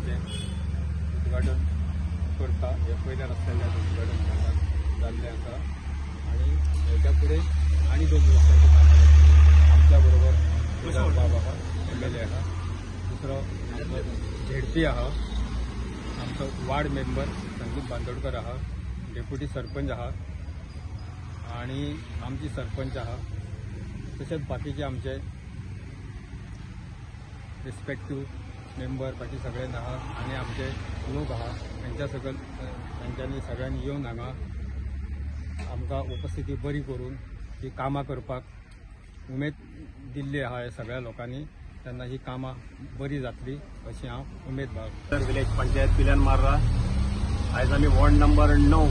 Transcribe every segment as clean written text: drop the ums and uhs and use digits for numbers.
रस्त्याचें उद्घाटन करता. हे पयल्या रस्त्याचें उद्घाटन जाल्लें आसा आनी हेच्या फुडें आनी 2 रस्त्याचें काम जातलें. आमच्या बरोबर केदार बाब आहा, MLA आहा, दुसरो झेडपी आहा, आमचो वार्ड मेंबर संदीप बांदोडकर आहा, डेप्युटी सरपंच आहा आनी आमची सरपंच आहा, तशेंच बाकीचे आमचे रिस्पेक्टीव मेंबर बाकी सगळे आहा आनी आमचे लोक आहा. तांच्या सकयल तांच्यांनी सगळ्यांनी येवन हांगा आमकां उपस्थिती बरी करून ही कामां करपाक उमेद दिल्ली आहा ह्या सगळ्या लोकांनी. तेन्ना ही कामां बरी जातली अशी हांव उमेद बाळगता. विलेज पंचायत पिल्यान मार्रा आयज आमी वॉर्ड नंबर 9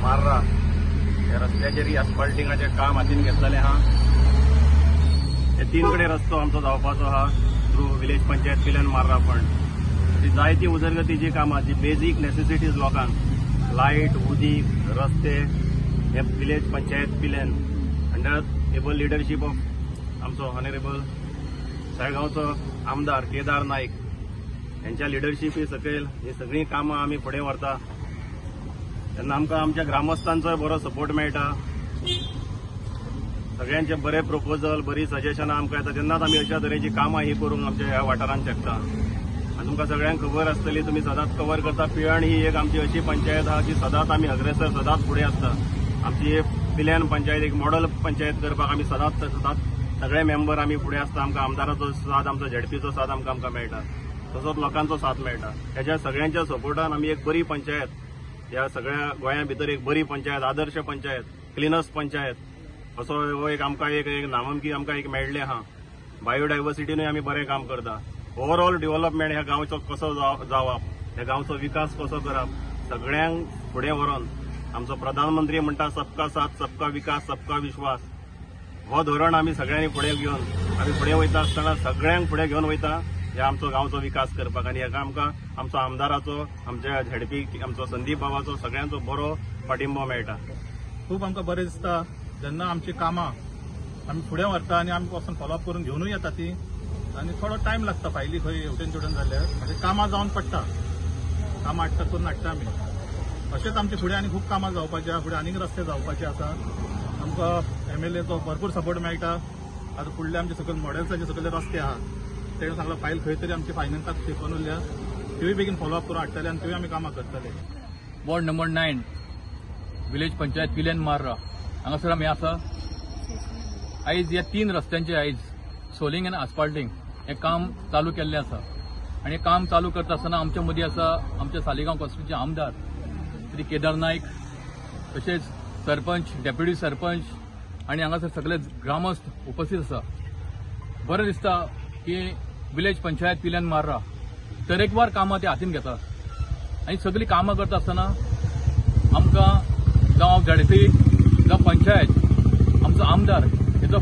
मार्रा ह्या रस्त्याचेर अस्फाल्टिंगाचें काम हातीन घेतलेलें आहा. हे 3 कडेन रस्तो आमचो जावपाचो आहा थ्रू विलेज पंचायत पिल्यान मार्रा फंड. ती जायती उदरगतीची कामां जी बेजीक नेसेसिटीज लोकांक लायट, उदीक, रस्ते हे विलेज पंचायत पिल्यान अंडर एबल लिडरशीप ऑफ आमचो ऑनरेबल साळगांवचो आमदार केदार नायक यांच्या लिडरशिपी सकयल ही सगळीं कामां आमी फुडें व्हरता. तेन्ना आमकां आमच्या ग्रामस्थांचोय बरो सपोर्ट मेळटा, सगळ्यांचे बरे प्रपोजल, बरी सजेशनां आमकां येता. तेन्नाच आमी अशा तरेची कामां ही करूंक आमच्या ह्या वाठारांत शकता. आनी तुमकां सगळ्यांक खबर आसतली, तुमी सदांच कवर करता, पिळण ही एक आमची अशी पंचायत आहा की सदांच आमी अग्रेसर, सदांच फुडें आसता. आमची पिल्यान पंचायत एक मॉडल पंचायत करपाक आमी सदांच सदांच सगळे मेंबर आमी फुडें आसता. आमकां आमदाराचो साथ, आमचो झेडपीचो साथ आमकां आमकां मेळटा, तसोच लोकांचो साथ मेळटा. हेच्या सगळ्यांच्या सपोर्टान आमी एक बरी पंचायत ह्या सगळ्या गोंया भितर एक बरी पंचायत, आदर्श पंचायत, क्लिनस्ट पंचायत असो हो एक आमकां एक नामांकी आमकां एक मेळ्ळें आहा. बायोडायवर्सिटीनूय आमी बरें काम करता. ओवरऑल डेव्हलपमेंट ह्या गांवचो कसो जावप, ह्या गांवचो विकास कसो करप, सगळ्यांक फुडें व्हरोन आमचो प्रधानमंत्री म्हणटा सबका साथ, सबका विकास, सबका विश्वास, हो धोरण आमी सगळ्यांनी फुडें घेवन आमी फुडें वयता आसतना सगळ्यांक फुडें घेवन वयता ह्या आमचो गांवचो विकास करपाक. आनी हेका आमकां आमचो आमदाराचो, आमच्या झेडपी आमचो संदीप बाबाचो सगळ्यांचो बरो पाठिंबो मेळटा. खूब आमकां बरें दिसता जेन्ना आमची कामां आमी फुडें व्हरता आनी आमी वचून फॉलोअप करून घेवनूय येता ती. आनी थोडो टायम लागता फायली खंय हेवटेन तेवटेन जाल्यार, म्हणजे कामां जावन पडटा, कामां हाडटा करून हाडटा आमी. अशेंच आमचे फुडें आनी खूब कामां जावपाची आसा, फुडें आनीक रस्ते जावपाचे आसा. आमकां MLAचो भरपूर सपोर्ट मेळटा. आतां फुडले आमचे सकयल मॉडेल्साचे सकयले रस्ते आहात, तेणें सांगला फायल खंय तरी आमची फायनान्साक शिकोवन उरल्या, त्योय बेगीन फॉलोअप करून हाडटले आनी त्योय आमी कामां करतले. वॉर्ड नंबर 9 विलेज पंचायत पिल्यान मार्रा हांगासर आमी आसा. आयज ह्या 3 रस्त्यांचे आयज सोलिंग आनी आस्फाल्टींग हें काम चालू केल्लें आसा. आनी काम चालू करता आसतना आमच्या मदीं आसा आमच्या सालिगांव कॉन्स्टिट्युएन्सीचे आमदार श्री केदार नायक, तशेंच सरपंच, डेप्युटी सरपंच आनी हांगासर सगळे ग्रामस्थ उपस्थित आसा. बरें दिसता की विलेज पंचायत पिल्यान मार्रा तरेकवार कामां ते हातीन घेता आनी सगळीं कामां करता आसतना आमकां जावं झेडपी जावं पंचायत आमचो आमदार हेचो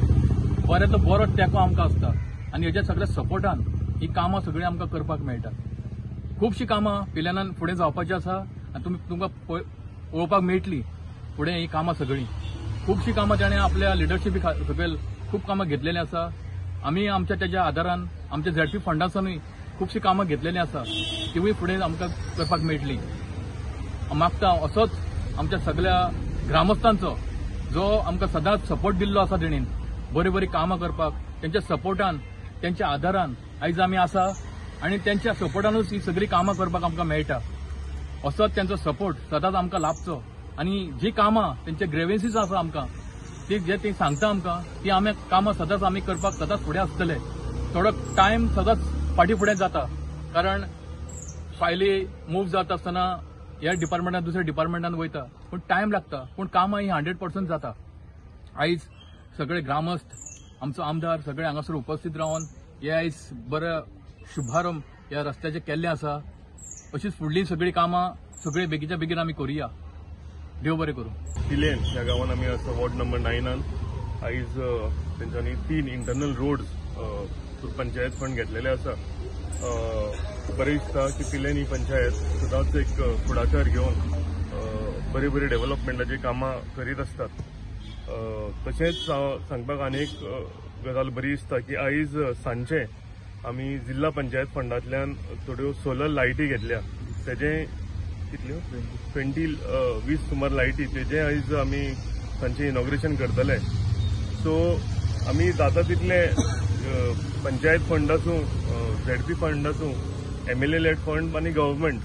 बऱ्यांतलो बरो तेंको आमकां आसता आनी हेच्या सगळ्या सपोर्टान ही कामां सगळीं आमकां करपाक मेळटा. खुबशीं कामां पिल्यानान फुडें जावपाची आसा आनी तुमी तुमकां पळोवपाक मेळटली फुडें ही कामां सगळीं. खुबशीं कामां ताणें आपल्या लिडरशिपी सकयल खूब कामां घेतलेलीं आसा. आमी आमच्या तेज्या आदारान आमच्या झेडपी फंडांसूनय खुबशीं कामां घेतलेलीं आसा, तिवूय फुडें आमकां करपाक मेळटली. मागता असोच आमच्या सगळ्या ग्रामस्थांचो जो आमकां सदांच सपोर्ट दिल्लो आसा तेणेन बरी बरी कामां करपाक, तेंच्या सपोर्टान तेंच्या आदारान आयज आमी आसा आनी तेंच्या सपोर्टानूच ही सगळीं कामां करपाक आमकां मेळटा. असोच तेंचो सपोर्ट सदांच आमकां लाभचो आनी जी कामां तेंचे ग्रेवेन्सीस आसा आमकां ती जे ती सांगता आमकां ती आमी कामां सदांच आमी करपाक सदांच फुडें आसतले. थोडो टायम सदांच फाटीं फुडें जाता कारण फायली मूव जाता आसतना ह्या डिपार्टमेंटान दुसऱ्या डिपार्टमेंटान वयता, पूण टायम लागता, पूण कामां ही 100% जाता. आयज सगळे ग्रामस्थ, आमचो आमदार सगळे हांगासर उपस्थित रावन हे आयज बरो शुभारंभ ह्या रस्त्याचें केल्लें आसा. अशीच फुडलीं सगळीं कामां सगळीं बेगीच्या बेगीन आमी करुया. देव बरें करूं. पिलेन ह्या गांवान आमी आसा वॉर्ड नंबर 9 आयज तेंच्यांनी 3 इंटरनल रोड्स पंचायत फंड घेतलेले आसा. बरें दिसता की पिलेन ही पंचायत सदांच एक फुडाकार घेवन बरी बरी डेव्हलपमेंटाची कामां करीत आसतात. तशेंच सांगपाक आनी एक गजाल बरी दिसता की आयज सांजचे आमी जिल्हा पंचायत फंडांतल्यान थोड्यो सोलर लायटी घेतल्या. तेजे कितल्यो 20 सुमार लायटी तेजे आयज आमी तांचें इनॉग्रेशन करतले. सो आमी जाता तितले पंचायत फंड आसूं, झेडपी फंड आसूं, एमएलए लेड फंड आनी गव्हर्मेंट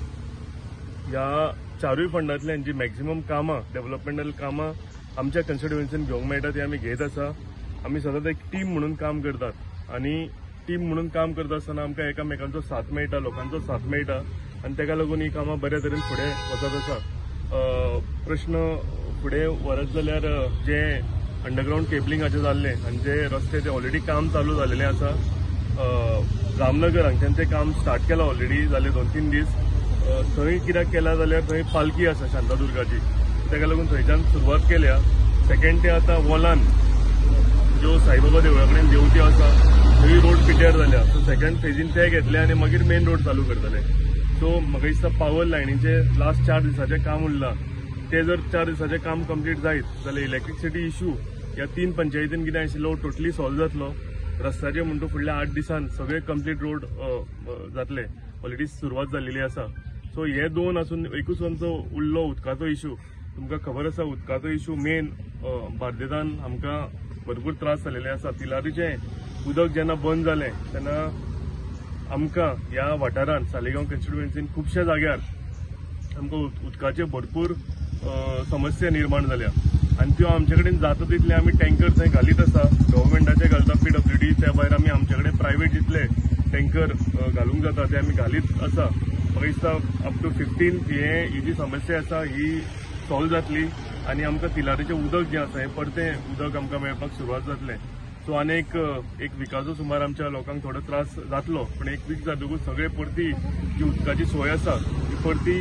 ह्या चारूय फंडांतल्यान जी मॅक्झिमम कामां डेव्हलपमेंटल कामां आमच्या कन्स्टिट्युएन्सीन घेवंक मेळटा ती आमी घेत आसा. आमी सदांच एक टीम म्हणून काम करतात आनी टीम म्हणून काम करता आसतना आमकां एकामेकांचो साथ मेळटा, लोकांचो साथ मेळटा आनी ताका लागून ही कामां बऱ्या तरेन फुडें वचत आसा. प्रश्न फुडें व्हरत जाल्यार जे अंडरग्रावंड केबलिंगाचें जाल्लें आनी जे रस्ते ते ऑलरेडी काम चालू जालेलें आसा. रामनगर हांगच्यान तें काम स्टार्ट केलां ऑलरेडी, जाले 2-3 दीस. थंय कित्याक केलां जाल्यार थंय पालखी आसा शांतादुर्गाची, ताका लागून थंयच्यान सुरवात केल्या. सेकेंड ते आतां वॉलान ज्यो साईबाबा देवळा कडेन देवती आसा थंय रोड पिड्ड्यार जाल्या. सो सेकेंड फेजीन ते घेतले आनी मागीर मेन रोड चालू करतले. सो म्हाका दिसता पावर लायनीचे लास्ट 4 दिसाचें काम उरलां, ते जर 4 दिसाचें काम कंप्लीट जायत जाल्यार इलेक्ट्रिसिटी इशू ह्या 3 पंचायतीन कितें आशिल्लो टोटली सॉल्व जातलो. रस्त्याचे म्हणटा फुडल्या 8 दिसान सगळे कंप्लीट रोड जातले, ऑलरेडी सुरवात जाल्लेली आसा. सो हे 2 आसून एकूच आमचो उरलो उदकाचो इशू. तुमकां खबर आसा उदकाचो इशू मेन बार्देसान आमकां भरपूर त्रास जालेले आसा. तिलारीचें उदक जेन्ना बंद जालें तेन्ना आमकां ह्या वाठारांत सालिगांव कॉन्स्टिट्युएन्सीन खुबश्या जाग्यार आमकां उदकाचे भरपूर समस्या निर्माण जाल्या आनी त्यो आमचे कडेन जाता तितले आमी टँकर थंय घालीत आसा. गव्हर्मेंटाचे घालता पीडब्ल्यूडी, त्या भायर आमी आमचे कडेन प्रायवेट जितले टँकर घालूंक जाता ते आमी घालीत आसा. म्हाका दिसता अप टू 15 ही जी समस्या आसा ही सॉल्व जातली आनी आमकां तिलारीचें उदक जें आसा हें परतें उदक आमकां मेळपाक सुरवात जातलें. सो आनी एक विकाचो सुमार आमच्या लोकांक थोडो त्रास जातलो, पूण एक वीक जातकूच सगळे परती जी उदकाची सोय आसा ती परती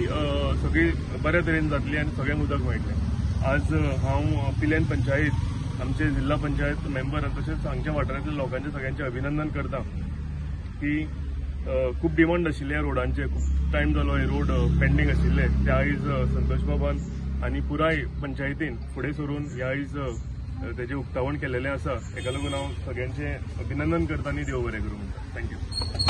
सगळी बऱ्या तरेन जातली आनी सगळ्यांक उदक मेळटलें. आज हांव पिलेन पंचायत आमचे जिल्हा पंचायत मेंबर आनी तशेंच हांगच्या वाठारांतल्या लोकांचें सगळ्यांचें अभिनंदन करता की खूब डिमांड आशिल्ले ह्या रोडांचे, खूब टायम जालो हे रोड पेंडींग आशिल्ले. ते आयज संतोष बाबान आनी पुराय पंचायतीन फुडें सरून ह्या आयज तेजें उक्तावण केलेलें आसा. हेका लागून हांव सगळ्यांचें अभिनंदन करता आनी देव बरें करूं म्हणटा. Thank you.